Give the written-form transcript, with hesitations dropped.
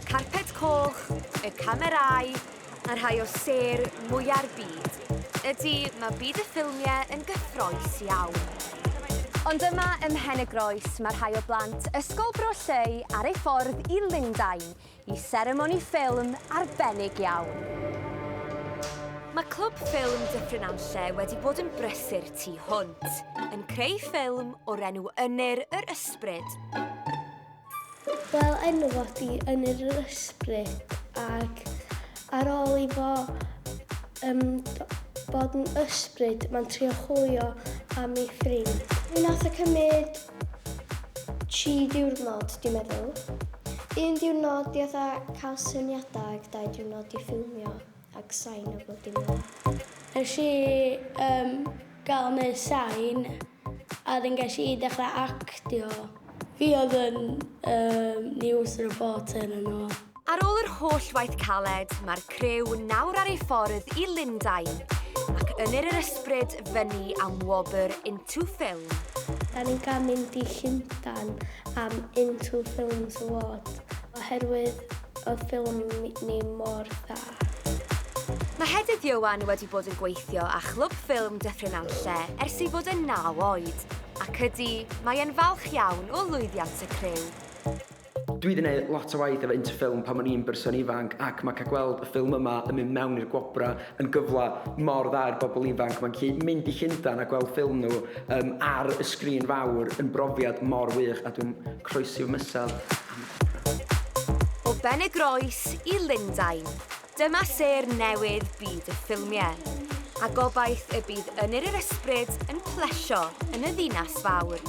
Carped coch, y camerâu, a rhai o sêr mwya'r byd. Ydy, mae byd y ffilmiau yn gyffrous iawn. Ond yma ym Mhen-y-groes mae rhai o blant Ysgol Bro Lleu ar eu ffordd i Lundain i seremoni ffilm arbennig iawn. Mae Clwb Ffilm Dyffryn Nantlle wedi bod yn brysur tu hwnt, yn creu ffilm o'r enw Ynyr yr Ysbryd. Wel, enw fo 'di Ynyr yr Ysbryd ac ar ôl i fo um, bod yn ysbryd, mae'n trio chwilio am ei ffrind. Mi nath o cymryd 3 diwrnod, dwi'n meddwl. Un diwrnod i fatha cael syniadau ac dau diwrnod i ffilmio ac sain a bob dim fel 'na. Nes i um, gael neud sain a wedyn ges i dechrau actio. Fi oedd yn um, news reporter yn o. Ar ôl yr holl waith caled, mae'r criw nawr ar ei ffordd i Lundain, ac ynyr yr ysbryd fyny am wobr Into Film. Da ni'n cael mynd i Llundain am Into Films Award oherwydd oedd ffilm ni mor dda. Mae Hedydd Ioan wedi bod yn gweithio â Chlwb Ffilm Dyffryn Nantlle ers ei fod yn naw oed, ac ydy, mae e'n falch iawn o lwyddiant y criw. Dwi 'di neud lot o waith efo Into Film pan o'n i'n berson ifanc ac mae cael gweld y ffilm yma yn mynd mewn i'r gwobrau yn gyfle mor dda i'r bobl ifanc. Mae'n gallu mynd i Llundain a gweld ffilm nhw um, ar y sgrin fawr yn brofiad mor wych a dwi'n croesi fy mysedd am y gwobrau. O Ben-y-groes i Lundain, dyma sêr newydd byd y ffilmiau, a gobaith y bydd Ynyr yr Ysbryd yn plesio yn y ddinas fawr.